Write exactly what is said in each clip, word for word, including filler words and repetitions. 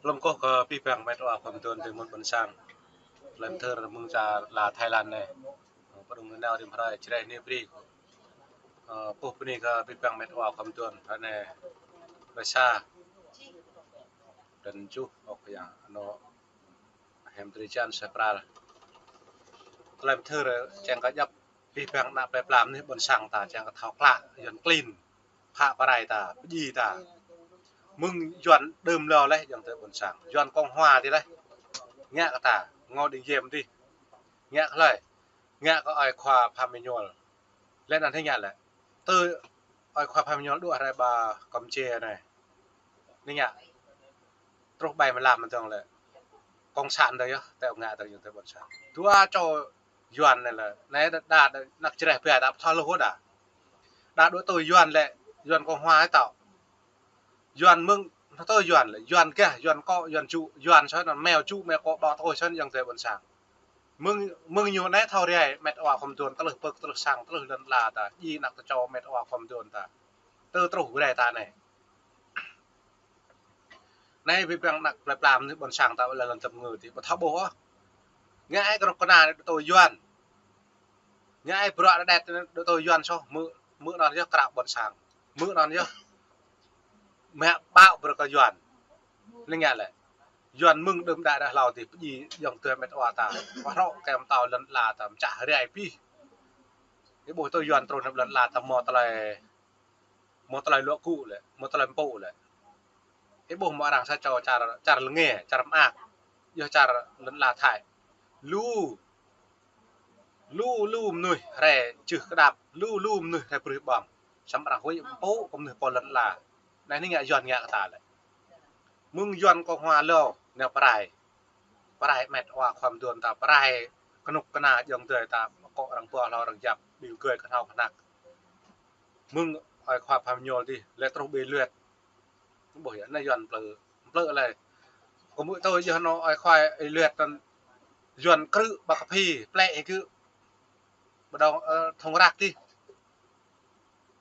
Hlâo kơ abih bang met wa khua mơduôn tơ mơ̆n ƀôn sang. Tơlơi pơthâo mơ̆ng čar la Thái Lan anai. Pơdơ̆ng nao rĭm hrơi čơđai ni bri. Ơ, kơ abih bang met wa khua mơduôn. Anai, Russia. Dăn čuh, ôh, kơ yang, anŏ, hem tri čan sa pral. Tơlơi pơthâo čang kơ djŏp abih bang ană plơi pla mơnuih ƀôn sang ta čang kơ thâo klă, Yuan klin, phă pơrai ta, pơdjai ta. Mơ̆ng Yuan đưm hlâo laih ayŏng adơi ƀôn sang. Yuan Cộng hòa tih laih. Ngă kơ ta, Ngô Đình Diệm tih. Ngă kơ hlơi, ngă kơ ơi khua Phạm Minh Nhul. Lĕ anŭn hĭ ngă lĕ. Tơ ơi khua Phạm Minh Nhul đuaĭ rai ƀơi Campuchia anai. Anai ngă. Truh ƀơi mlam mơ̆n tơ̆ng lĕ. Cộng sản tơ̆ng yơh, tơ ngă tơ̆ng ayŏng adơi ƀôn sang. Dua čô Yuan anai lĕ, anai đa, đa, đa, anăk čơreh ƀiă đa pơthâo hluh đa. Đa dua tơ Yuan lĕ, Yuan Cộng hòa ai tŏ. Yuan mơ̆ng, tơ Yuan lĕ, Yuan gah, Yuan kŏ, Yuan čŭ, Yuan sơ̆ anŭn, meo čŭ, meo kŏ, ƀô̆ tơkơi sơ̆ anŭn ayŏng adơi ƀôn sang. Mơ̆ng, mơ̆ng ñu anai thâo rai, met wa khua mơduôn, tơlơi pơk, tơlơi sang, tơlơi lŏn ala ta, djai anăk tơčô met wa khua mơduôn ta. Tơ truh rai ta anai. Anai abih bang ană plơi pla mơnuih ƀôn sang ta ƀơi lŏn tơm ngư tih, ƀu thâo ƀuh ôh. Ngă ai kơnuk kơna dua tơ Yuan. Ngă ai bruă đa đet dua tơ Yuan sơ̆, mơ̆, mơ̆ anŭn yơh krao ƀôn sang. Mơ̆ anŭn yơh mă ƀao brơi kơ Yuan. Anai ngă lĕ. Yuan mơ̆ng đưm đă đah hlâo tih pơdjai ayŏng adơi met wa ta. Pơhrŏ kơ mơtâo lŏn ala ta mơčah rai abih. Ih ƀuh tơ Yuan truh anăp lŏn ala ta hmâo tơlơi, hmâo tơlơi luă gŭ lĕ, hmâo tơlơi mpŭ lĕ. Ih ƀuh hmâo arăng sa čô čar, čar lơnge, čar mơak. Yơh čar lŏn ala Thái. Lu, lu, lu mơnuih rai čưh kơdap, lu, lu mơnuih rai brưh ƀơ̆ng. Samơ̆ arăng huĭ mpŭ kơ mơnuih pô lŏn ala. Anai anai ngă Yuan ngă kơ ta lĕ. Mơ̆ng Yuan Cộng hòa hlâo, anai pơrai. Pơrai met wa khua mơduôn ta, pơrai kơnuk kơna ayŏng adơi ta, kŏ arăng ƀuh hlâo arăng yap, ƀing gơi kơhnâo kơhnăk. Mơ̆ng ơi khua Phạm Minh Nhul tih, lĕ truh ƀơi Luet. Ƀuh yơh, anai Yuan plư, plư lĕ. Kơ mơ̆ tơ yơh anŏ ơi khua ơi Luet anŭn Yuan krư̆ ƀă kơ phi, plĕ hĭ kơ. Ƀơđông, ơ, thông rạc tih.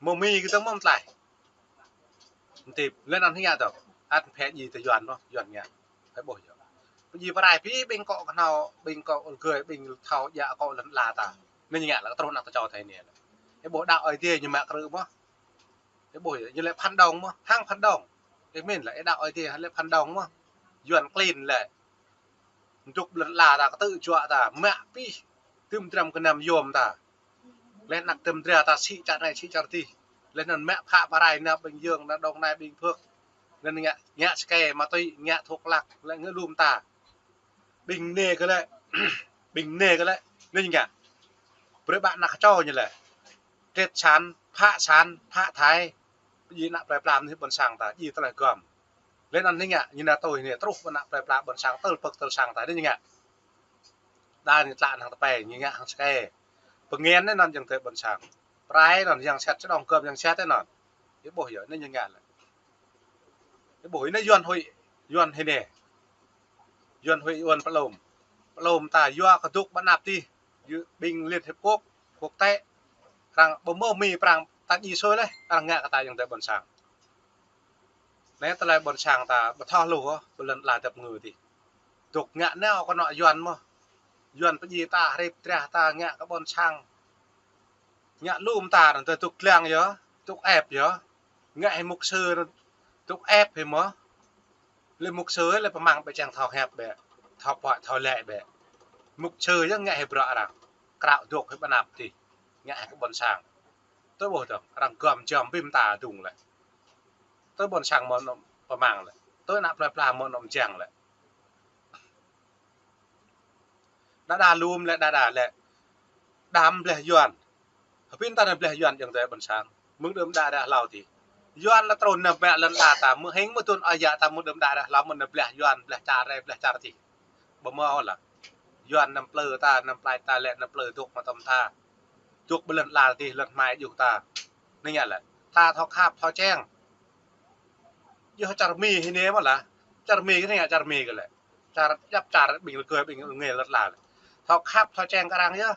Mơ̆ mi kơ tơ̆ng mơ̆ tlaih. Mơ̆ tip, lĕ anŭn hĭ ngă tơ̆ng. Ăt phe djai tơ Yuan mơ̆, Yuan ngă. Ih ƀuh yơh. Pơdjai pơrai phi ƀing kŏ kơhnâo, ƀing kŏ ur gơi, ƀing thâo djă kŏ lŏn ala ta. Anai ngă lĕ truh anăk tơčô Thái anai lĕ. Ih ƀuh đaŏ Ơi Adai ñu mă krư̆ mơ̆. Ih ƀuh yơh, ñu lĕ phản động mơ̆, hăng phản động. Ih mĭn lĕ, ih đaŏ Ơi Adai lĕ phản động mơ̆. Yuan klin lĕ. Dŏ lŏn ala ta, kơtư̆ juă ta, mă abih. Tơm dram gơnam yôm ta. Lĕ anăk tơm dra ta sĭ čar anai, sĭ čar adih. Lĕ anŭn mă phă pơrai nao Bình Dương, nao Đồng Nai, Bình Phước. Anŭn ngă, ngă sơkê ma túy, ngă thuốc lắc, lĕ ngă lŏm ta. Ƀing anai kơ lĕ, ƀing anai kơ lĕ, anai ngă. Brơi ƀă anăk čô ñu lĕ. Triệt sản, phă sản, phă thai. Pơdjai ană plơi pla mơnuih ƀôn sang ta, djai tơlơi gŏm. Lĕ anŭn anai ngă, ñu nao tui anai truh ană plơi pla ƀôn sang, tơl pơk tơl sang ta, anai ngă. Đa anai tlă hăng tơpai, ñu ngă hăng sơkê. Pơngen anai anŭn ayŏng adơi ƀôn sang. Pơrai anŭn yang sat, čơđŏng gŏm yang sat anŭn. Ih ƀuh yơh, anai ñu ngă lĕ. Ih ƀuh, anai Yuan huĭ, Yuan hĭ anai. Yuan huĭ, Yuan pơlom. Pơlom ta yua kơ dŏ ƀơi anăp tih, yua ƀing Liên Hiệp Quốc, quốc tế. Arăng ƀu hmâo mi prăng ta djai sui laih, arăng ngă kơ ta ayŏng adơi ƀôn sang. Anai tơlơi ƀôn sang ta ƀu thâo hluh ôh, ƀơi lŏn ala tơm ngư tih. Dŏ ngă nao kơ anŏ Yuan mơ̆. Yuan pơdjai ta, hrip drah ta, ngă kơ ƀôn sang. Ngă lŏm ta anŭn tơ dŏ lăng yơh, dŏ ĕp yơh. Ngă hĭ mục sư anŭn dŏ ĕp hĭ mơ̆. Lĕ mục sư lĕ pơmăng ƀĕ čang thâo hiăp ƀĕ, thâo pơhiăp, thâo lĕ ƀĕ. Mục sư yơh ngă hĭ bruă arăng. Krao dŏ hĭ ƀơi anăp tih. Ngă hĭ kơ ƀôn sang. Tui ƀuh tơ̆ng, arăng gŏm jam bim ta dŏng lĕ. Tui ƀôn sang mơ̆ anŏ pơmăng lĕ. Tui ană plơi pla mơ̆ anŏ mơjang lĕ. Đa đa lŏm lĕ, đa đa lĕ. Đam bleh Yuan. Hơbĭn ta nao bleh Yuan ayŏng adơi ƀôn sang. Mơ̆ng đưm đă đah hlâo tih. Yuan lĕ truh nao mă lŏn ala ta, mơ̆ hing mơ̆ tŭn ơi yă ta mơ̆ng đưm đă đah hlâo mơ̆ nao bleh Yuan, bleh čar rai, bleh čar tih. Ƀu hmâo lă. Yuan anăm plư ta, anăm plač ta lĕ, anăm plư dŏ mă tơm ta. Dŏ ƀơi lŏn ala tih, lŏn hmai djuh ta. Anai ngă lĕ. Ta thâo khăp, thâo čeng. Yơh čar Mi hĭ anai mơ̆ lah. Čar Mi kơ anai ngă čar Mi kơ lĕ. Čar djăp čar ƀing rơgơi ƀing rơngai lŏn ala lĕ. Thâo khăp, thâo čeng kơ arăng yơh.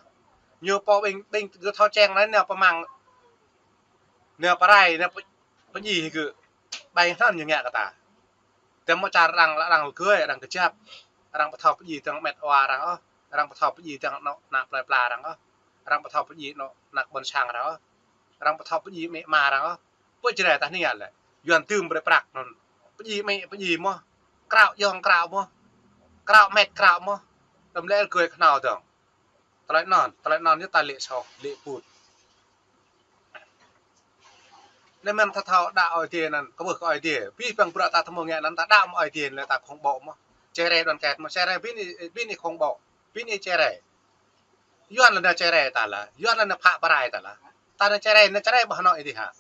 Ñu pô ƀing, ƀing gơ̆ thâo čeng anai nao pơmăng. Nao pơrai, nao pơ-, pơdjai gơ̆. Ƀai hnăn ñu ngă kơ ta. Tơm mă čar arăng, arăng lơgơi, arăng kơjăp, arăng ƀu thâo pơdjai tơ̆ng met wa arăng ôh, arăng ƀu thâo pơdjai tơ̆ng anŏ ană plơi pla arăng ôh, arăng ƀu thâo pơdjai anŏ ană ƀôn sang arăng ôh, arăng ƀu thâo pơdjai amĭ ama arăng ôh. Pơ Jrai ta anai lĕ, Yuan tơm brơi prăk anŭn, pơdjai amĭ pơdjai mơ̆, krao ayŏng krao mơ̆, krao met krao mơ̆, tơm lĕ lơgơi kơhnâo dơ̆ng. Tơlơi anŭn, tơlơi anŭn yơh ta lĕ soh, lĕ put. Anai mơ̆n ta thâo đaŏ Ơi Adai anŭn, kơ ƀuh kơ Ơi Adai. Abih bang bruă ta tơmô ngă anŭn ta đaŏ mơ̆ Ơi Adai lĕ ta khŏng ƀô̆ mơ̆. Čơrai đoàn kết mơ̆, Čơrai ƀing anai, ƀing anai khŏng ƀô̆, ƀing anai Čơrai. Yuan lĕ anai Čơrai ta lah, Yuan lĕ anai phă pơrai ta lah. Ta anai Čơrai, anai Čơrai ƀu hơnŏ ih dih hă.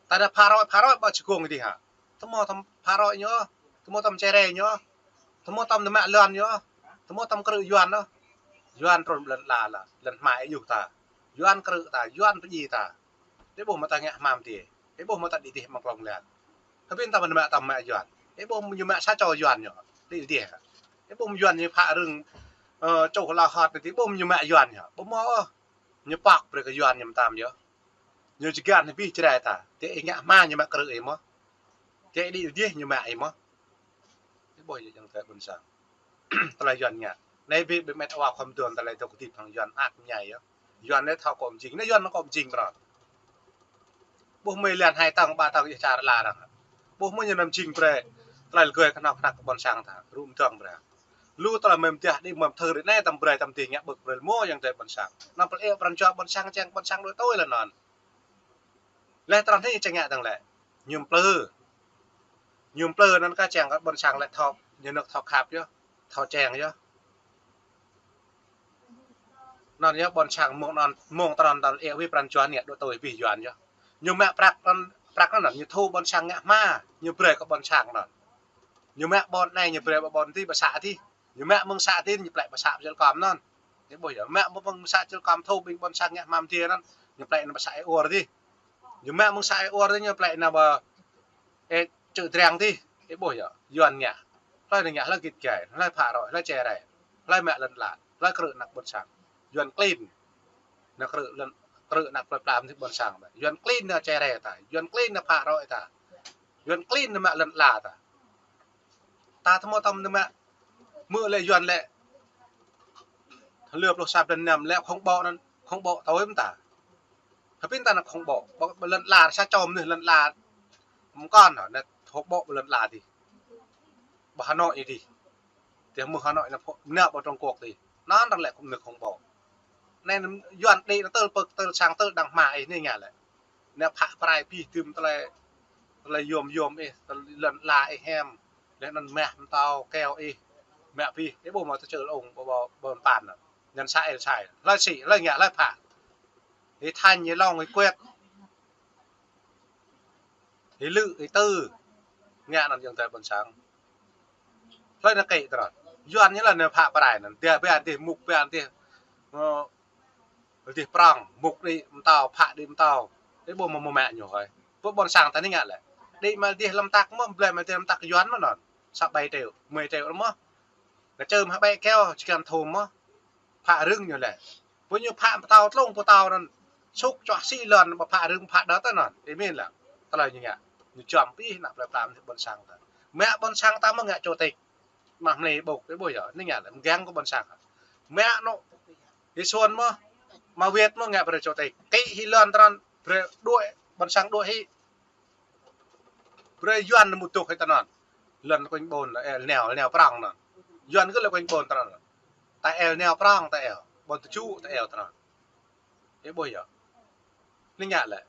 Ta anai phă rơi, phă rơi ƀu čơgông ih dih hă. Tơmô tơm phă rơi ñu, tơmô tơm Čơrai ñu, tơmô tơm anai mă lŏn ñu, tơmô tơm krư̆ Yuan ñu. Yuan trŭn lŏn ala lah, lŏn hmua ih yŭ ta. Yuan krư̆ ta, Yuan pơdjai ta. Ih ƀuh mơ̆ ta ngă hmam dih. Ih ƀuh mơ̆ ta đĭ dih mơ̆ng klŏng lĕ. Hơbĭn ta mơ̆ mă ta mă Yuan. Ih ƀuh ñu mă sa čô Yuan ñu. Đĭ dih. Ih ƀuh Yuan ñu phă rơ̆ng, ơ, čuh la hot dih, ƀuh ñu mă Yuan ñu. Ƀuh mơ̆ ôh. Ñu pŏk brơi kơ Yuan ñu mơtam yơh. Ñu čơgăn abih Jrai ta. Tơ ih ngă hmua ñu mă krư̆ ih mơ̆. Tơ ih đĭ dih ñu mă ih mơ̆. Ih ƀuh yơh ayŏng adơi ƀôn sang. Tơlơi Yuan ngă. Anai ƀing, ƀing met wa khŏm dŏ tơlơi dŏ kơdip hăng Yuan ăt mơñai yơh. Yuan anai thâo kơ mơjing. Anai Yuan anai kơ mơjing pran. Ƀuh mơi lĕn hai tơ̆ng, ba tơ̆ng ih čar ala arăng. Ƀuh mơi ñu anăm jing brơi. Tơlơi lơgơi kơhnâo kơhnăk kơ ƀôn sang ta. Rŭ mơdơ̆ng brơi. Lu tơlơi mơi mơdah đĭ mơi mơthưr anai tơm brơi tơm dih ngă ƀơ̆k brơi mơ̆ ayŏng adơi ƀôn sang. Anăm pơlĕ pran jua ƀôn sang čang ƀôn sang đuaĭ tui lĕ anŭn. Lĕ tơrăn anai čang ngă dơ̆ng lĕ. Ñu plư. Ñu plư anŭn kah čang kơ ƀôn sang lĕ thâo, ñu nơ̆k thâo khăp yơh, thâo čang yơh. Anŭn yơh ƀôn sang mơ̆ng anŭn, mơ̆ng tơrăn tơl ih wĭ pran jua anai đuaĭ tui abih Yuan yơh. Ñu mă prăk anŭn, prăk anŭn ñu thu ƀôn sang ngă hmua, ñu brơi kơ ƀôn sang anŭn. Ñu mă ƀôn anai ñu brơi ƀôn dih, ƀă să dih. Ñu mă mơ̆ng să dih ñu plĕ ƀă să Čư̆ Kŏm anŭn. Ih ƀuh yơh, mă mơ̆ng să Čư̆ Kŏm thu ƀing ƀôn sang ngă hmua dih anŭn, ñu plĕ anŭn ƀă să Ê Uôr dih. Ñu mă mơ̆ng să Ê Uôr dih ñu plĕ anŭn ƀă Ê Čư̆ Drang dih. Ih ƀuh yơh, Yuan ngă. Hlơi anai ngă, hlơi git gai, hlơi phă rơi, hlơi Čơrai, hlơi mă lŏn ala, hlơi krư̆ anăk ƀôn sang. Yuan klin. Anŭn krư̆ lŏn, krư̆ anăk plơi pla dih ƀôn sang ta. Yuan klin anŭn Čơrai ta, Yuan klin anŭn phă rơi ta. Yuan klin anŭn mă lŏn ala ta. Ta tơmô tơm anŭn mă. Mơ̆ lĕ Yuan lĕ. Lơ pluh sa blan năm lĕ khŏng ƀô̆ anŭn, khŏng ƀô̆ tui mơ̆ ta. Hơbĭn ta anŭn khŏng ƀô̆. Ƀô̆, ƀô̆ lŏn ala sa čô mơnuih lŏn ala. Mơ̆ng kŏn hă, anŭn khŏng ƀô̆ ƀô̆ lŏn ala dih. Ƀă Hà Nội dih. Tơ mơ̆ Hà Nội anŭn phŏ, anŭn ƀô̆ Trung Quốc dih. Anŭn arăng lĕ khŏng mơnuih khŏng ƀô̆. Anai Yuan đĭ anŭn tơl pơ̆k, tơl sang, tơl đang hmua ih anai ngă lĕ. Anai phă pơrai abih tơm tơlơi, tơlơi yôm yôm ih, tơlơi lŏn ala ih hiam. Lĕ anŭn mah mơtâo keo ih. Mă abih, ih ƀuh mơ̆ tơčơl ung, ƀô̆, ƀô̆, ƀô̆ păn anŭn. Anŭn să El Sai. Hlơi sĭ, hlơi ngă, hlơi phă. Ih Thanh, ih Long, ih Kuet. Ih Lư, ih Tư. Ngă anŭn ayŏng adơi ƀôn sang. Hlơi anŭn kĕ tơrăn. Yuan ñu lĕ anŭn phă pơrai anŭn. Dih ƀiă dih mŭk ƀiă dih. Ơ, dih prŏng, mŭk đĭ mơtâo, phă đĭ mơtâo. Ih ƀuh mơ̆ mơ̆ mă ñu hơi. Ƀuh ƀôn sang ta anai ngă lĕ. Đĭ mă dih lăm tăk mơ̆, blơi mă dih lăm tăk Yuan mơ̆ anŭn. Sa bảy triệu, mười triệu mơ̆. Anŭn čơm hă bảy keo, čơkăn thum mơ̆. Phă rơ̆ng ñu lĕ. Ƀuh ñu phă pơtâo tlung pơtâo anŭn. Sŭk čuah sĭ lŏn ƀă phă rơ̆ng phă đơ̆t anŭn. Ih mĭn lĕ. Tơlơi ñu ngă. Ñu čăm abih anăk plơi pla ƀôn sang ta. Mă ƀôn sang ta mơ̆ ngă chủ tịch. Mă mlei ƀôk, ih ƀuh yơh. Anai ngă lĕ mgang kơ ƀôn sang. Mă anŭn. Ih Xuân mơ̆. Mă Việt mơ̆ ngă brơi chủ tịch. Kĭ hĭ lŏn tơnăn. Brơi đuaĭ, ƀôn sang đuaĭ hĭ. Brơi Yuan anŭn mŭt dŏ hĭ tơnăn. Lŏn kuñ ƀôn, ơ, neo, neo prŏng anŭn. Yuan kơ lŏn kuñ ƀôn tơnăn. Ta eo neo prŏng, ta eo. Ƀôn tơčŭ, ta eo tơnăn. Ih ƀuh yơh. Anai ngă lĕ.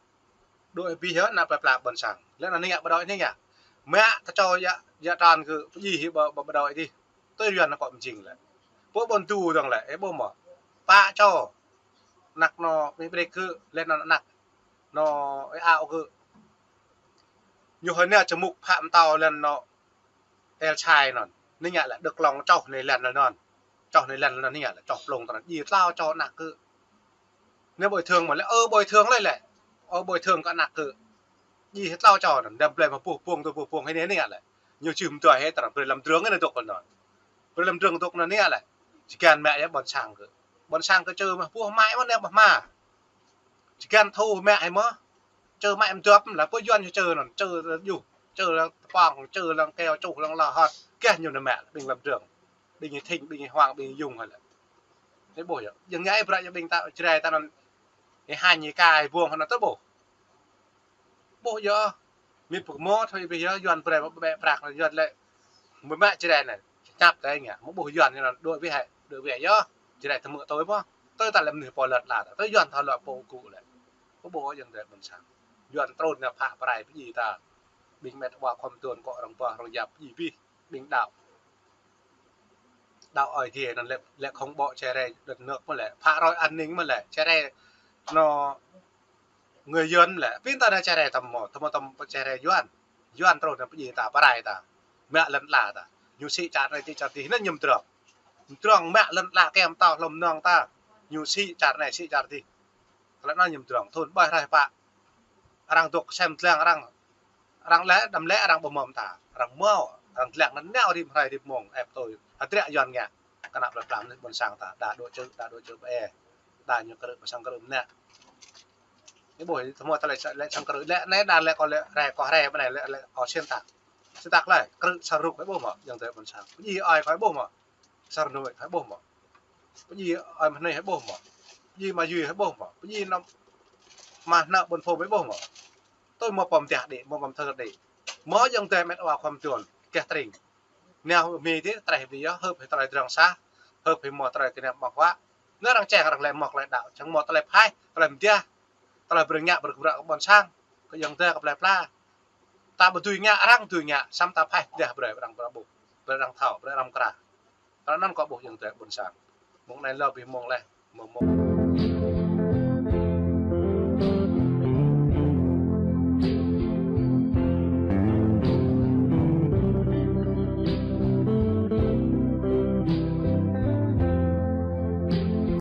Đuaĭ abih yơh, anăk plơi pla ƀôn sang. Lĕ anŭn anai ngă ƀu đuaĭ anai ngă. Mă ta čô yă, yă tơnăn kơ, pơdjai hĭ ƀă, ƀă, ƀu đuaĭ dih. Tui Yuan anŭn kŏ mơjing lĕ. Ƀuh ƀôn du dơ̆ng lĕ, ih ƀuh mơ̆. Pă čô. Anăk anŭn, mĭ brek kơ, lĕ anŭn anăk. Anŭn, ih ao kơ. Ñu hơi anai čơmŭk phă mơtâo lĕ anŭn. El Sai anŭn. Anai ngă lĕ Đức Long čoh anai lĕ anŭn. Čoh anai lĕ anŭn anai ngă lĕ čoh plông tơnăn. Djai tlâo čô anăk kơ. Anai bồi thường mơ̆ lĕ, ơ, bồi thường lĕ lĕ. Ơ, bồi thường kơ anăk kơ. Djai tlâo čô anŭn. Đăm blơi mă puh puông tui puh puông hĭ anai ngă lĕ. Ñu čih mơ̆ tui hĭ tơnăn. Brơi lăm drơ̆ng anai dŏ kơ anŭn. Brơi lăm drơ̆ng dŏ anŭn anai ngă lĕ. Čơkăn mă yơh ƀôn sang kơ. Ƀôn sang kơ čơ mă puh mă mơ̆ anai ƀă hmua. Čơkăn thu mă hĭ mơ̆. Čơ mă mơ̆ dŏp lĕ pơ Yuan čơ anŭn. Čơ yŭ. čư lăng tơpŏng, čư lăng keo, čuh lăng lo hot. Keh ñu nao mă, ƀing Lâm Trường. Ƀing Thịnh, ƀing Hoàng, ƀing Dung hơi lĕ. Ih ƀuh yơh. Jing ngă ih brơi yơh ƀing ta Jrai ta anŭn. Ih hanh ih ka ih buông hơnŭn tơ ƀuh. Ƀuh yơh. Mĭt pơkơmô thôi ƀuh yơh, Yuan brơi ƀĕ prăk Yuan lĕ. Mơ̆ mă Jrai anai. Čăp tơ ngă. Mơ̆ ƀuh Yuan ñu anŭn đuaĭ ƀĕ hĕ, đuaĭ ƀĕ yơh. Jrai tơmư̆ tui ƀuh. Tui ta lĕ mơnuih pô lŏn ala ta. Tui Yuan thâo lŏ pô gŭ lĕ. Mơ̆ ƀuh yơh tơ ƀôn sang. Yuan trŭn ñu phă prai pơjing ta. Ƀing mĕt wa khŏm tuan kơ arăng ƀuh arăng yap pơjing ƀĭ. Ƀing đaŏ. Đaŏ Ơi Adai anŭn lĕ, lĕ không bộ Jrai đất nước mơ̆ lĕ. Phă roi an ninh mơ̆ lĕ. Jrai anŭn người Yuan lĕ. Pin ta anai Jrai tơmơ̆, tơmơ̆ tơmơ̆ Jrai Yuan. Yuan trŭn ñu pơjing ta, prai ta. Mă lŏn ala ta. Ñu sĭ čar anai sĭ čar adih, anŭn ñu mơdrŏng. Mơdrŏng mă lŏn ala kơ mơtâo hlŏm nong ta. Ñu sĭ čar anai sĭ čar adih. Tơlơi anŭn ñu mơdrŏng, thun ƀơi hrơi pă. Arăng dŏ sem dlăng arăng. Arăng lĕ, đăm lĕ arăng ƀu mơ̆m ta. Arăng mâo, arăng dlăng anŭn nao rĭm hrơi rĭm mông, ĕp tui. Hơdră Yuan ngă. Kơnăp lŏn ala anai ƀôn sang ta, đa đuaĭ čư, đa đuaĭ čư ƀĕ. Đa ñu krư̆ pơ sang krư̆ mơnă. Ih ƀuh, tơmơ̆ ta lĕ, lĕ sang krư̆, lĕ anai đa lĕ kơ lĕ rai kơ rai ƀơi anai lĕ, lĕ kơ xuyên tạc. Xuyên tạc lĕ, krư̆ sa ruk ih ƀuh mơ̆, Yuan tơ ƀôn sang. Pơjing ơi kơ ih ƀuh mơ̆. Sar nui hơi ƀuh mơ̆. Pơjing ơi mơnai hơi ƀuh mơ̆. Pơjing ma yui hơi ƀuh mơ̆. Pơjing năm mah nă ƀôn phô hơi ƀuh mơ̆. Tui mơ̆ pơm tiah đĭ, mơ̆ pơm thơ đĭ. Mơ̆ Yuan tơ mĕt wa khŏm tuan, keh tring. Nao mi tih, treh ƀĭ yơh, hơ̆p hơi tơlơi drong sah, hơ̆p hơi mơ̆ tơlơi kơnăm ƀơ̆ng huă. Nao arăng čeh arăng lĕ mơ̆ tơlơi đaŏ, čang mơ̆ tơlơi phai, tơlơi mơdiah, tơlơi brơi ngă brơi kơ bruă kơ ƀôn sang, kơ Yuan tơ kơ plơi pla. Ta ƀu dưi ngă arăng dưi ngă, samơ̆ ta phai mơdiah brơi arăng ƀu ƀuh, brơi arăng thâo, brơi arăng kra. Tơlơi anŭn kơ ƀuh Yuan tơ ƀôn sang. Mông anai lơ ƀĭ mông lĕ, mông mông.